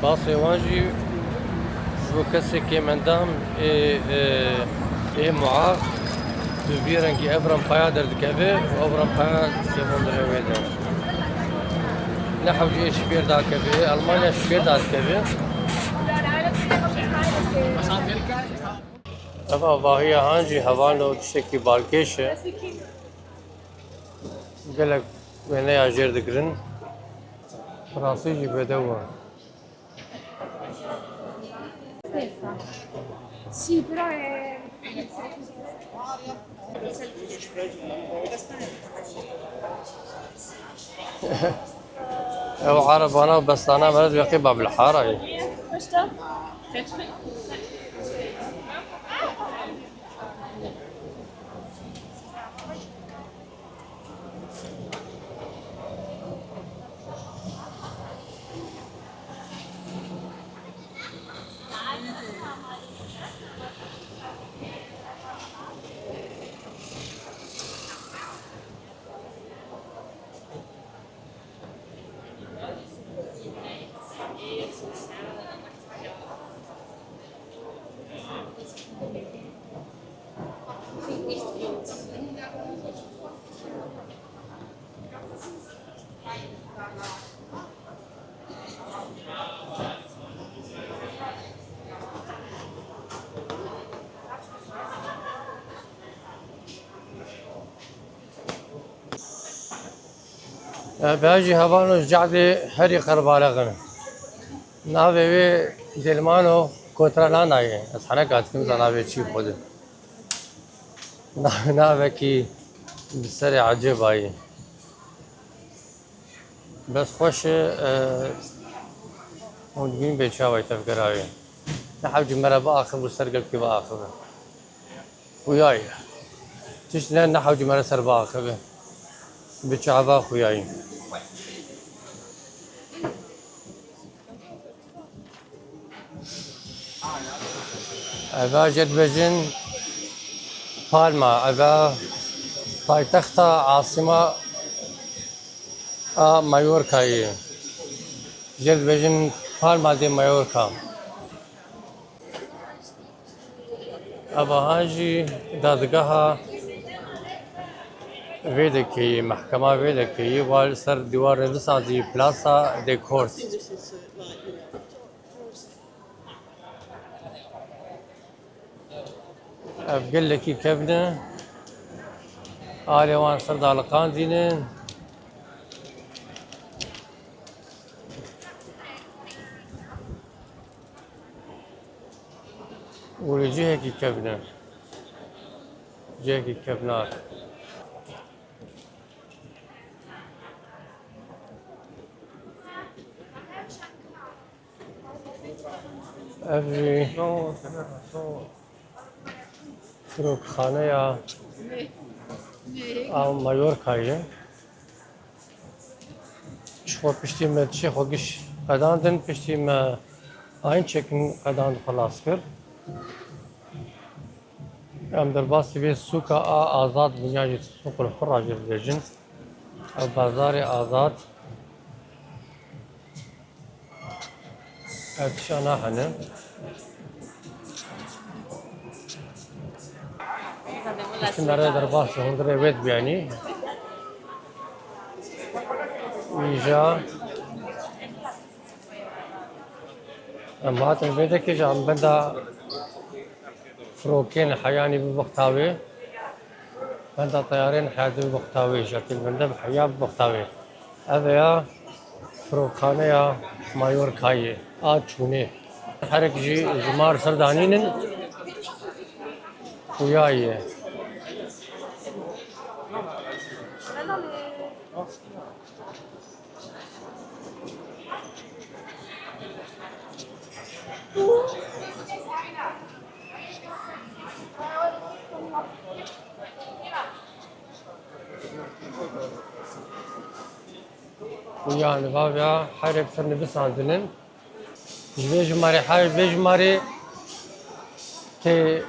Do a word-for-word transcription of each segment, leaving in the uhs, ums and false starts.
Basê wan jî ji bo kesekê mendam ê, ê, ê muaf bi vî rengî ev rempaya derdikeve û ev rempaya dikeve hundirê wê de. Ne hewce ê ji fêr dakeve, ê Elmanya ji fêr dakeve. Ev avahiya han jî hevalno tiştekî balkêş e. Gelek wêneya jêr digirin. Rastî jî bedew e. Sì, però è... Ew erebana û bestana meriv yekê Babilhara ye. Ev jî hevalno ji cehdê herî qerbalix in. Navê wê Delmano Kotra Nana ye. Ez heneka dikim za navê çi xwedê. Na-, navekî bi serê ecêba ye. Bes xweş e, e, hûn dibînin bê çawa ye tevgera wê. Ne hewcî me re biaxivin û ser gelkî biaxivin. Xuya ye. Tişt ne, ne hewcî me re ser biaxive. Bi çava xuya ye. Eva jê dibêjin Palma, eva paytexta, asîma a Mallorcayê. Jê dibêjin Palma de Mallorca. Eva han jî dadgeha Vêdekê ye, mehkema Vêdekê ye, wa li ser dîwar nivîsandî Plaza de Corte. Ev gelekî kevn e. Alê wan ser daliqandî ne. Û li cihekî kevn e. Cihekî kevnar. Ev jî firokxaneya a Mallorcayê. Ji xwe piştî me tişê xwe giş qedandin, piştî me aynçekin qedand xwe las kir. Em derbasî vê sûka a Azad bûn, yan jî sûqul Hurra jê dibêjin. Ev bazarê Azad. Ev tiştana hene. Piştî me re derbasî hundirê wê dibiyanî. Îja em hatin vê dekê ji em benda firokên heyanî bi wexta wê. Benda teyarên heyatî bi wexta wê, jatî bende bi heya bi wexta wê. Ev ya firokxaneya Mallorcayê a çûnê. Herek jî jimar ser danînin. Xuya ye. Û ya nivav ya herek ser nivîsandin in. Ji vê jimarê her vê jimarê tê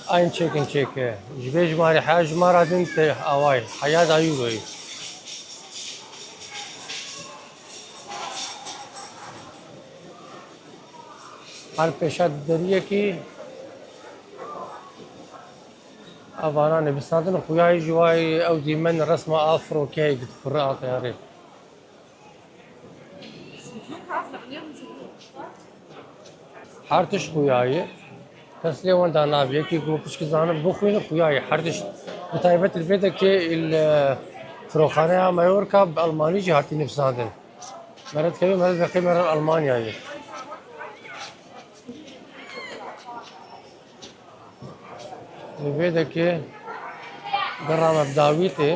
aynçekin çêke. Ji vê jimarê her jimara din tê awayê. Heya da Euroyê. Her pêşa deriyekî evana nivîsandin, xuyayî ji wayî ew dîmen resma a firokeyê difire a teyarê. Her tişt xuyayî. Kes lê wenda nabî. Yekî ku pişkî zanin bixwînin xuyayî. Her tişt. Bi taybet li vê dekê il, e, firoxaneya Mallorca bi Almanî jî hatî nivîsandin. Meret kevê meret veqê meret Almanyayê. Li vê dekê gera me bi dawî tê.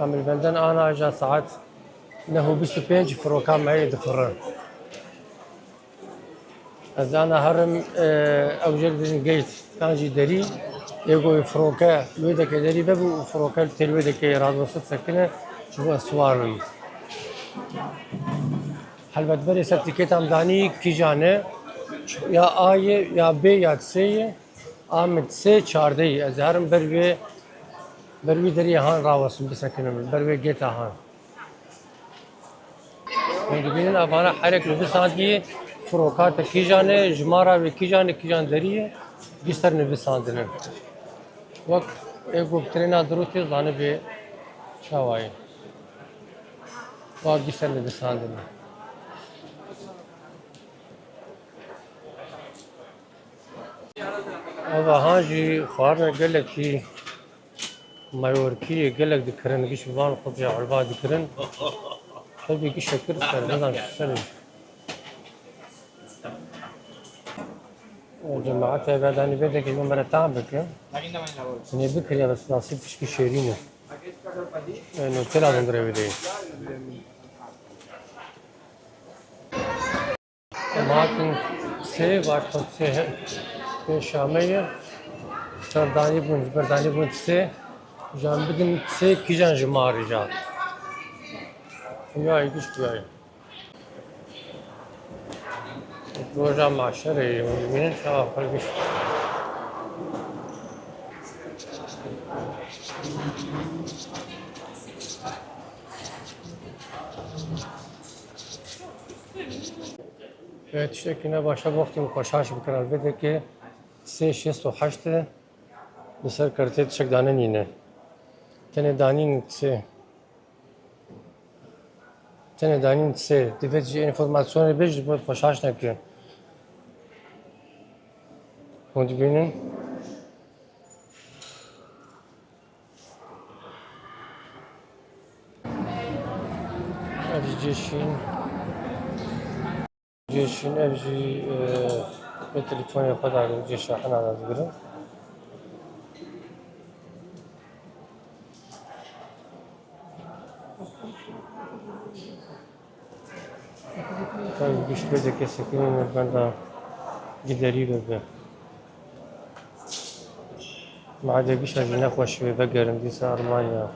Em li benden ana ja saet neh û bîst û pênc firoka me yê difirin. Ez ana herim, e, ew jê dibêjin gate, yan jî derî, yê ku firoke li wê dekê derî vebû û firoke li têr wê dekê radwestit sekine, ji bo ez siwar bim. Helbet berê sertîfîketa min danî kîjan e, ya A ye, ya B ya C ye, a min sê çardeh ye. Ez herim ber wê, ber wî deriyê han rawesim, bisekinim, ber wê gêta han. Hûn dibînin evana herek nivîsandî, firoka te kîjan e, jimara wê kîjan e, kîjan derî ye, gî ser nivîsandin in. Wek ê ku bi trêna dirûtê zanibê çawa ye. Wa gî ser nivîsandin in. Eva han jî xwarina gelekî Mallorcî gelek dikirin, giş bi van xwe ya ulva dikirin. Tabii ki şekir ser, nizam ser. O cemaat eve danî vê dekê min bere tam bikin. Nê bikir ya bes nasip pişkî şêrîn e. E, Nutella dindire wê deyê. Em hatin sê, vaşta sê he-, pêşa me ye. Ser danî bûn, ji ber danî bûn sê. Jan bidin sê kîjan ji ma re ja. Xuya giş xuya ye. Roja mahşerê ye, hûn dibînin çawa xwe giş. Evet, tiştekî ne baş e, wextê min xwe şaş bikira. Vê dekê sê şêst û heşt e, li ser kartê tiştek dane nîne. Tenê danîn sê. Tenê danîn sê. Divêt jî enfòrmasyonê bê ji bo xwe şaş nekin. Hûn dibînin. Ev jî cêşîn. Cêşîn ev jî, e, bi telefonê xwe de cêşa hina de digirin. Tabii gişt bê de kesekî min benda giderî bibe. Made gişa jî nexweş wê vegerin dîsa Almanya.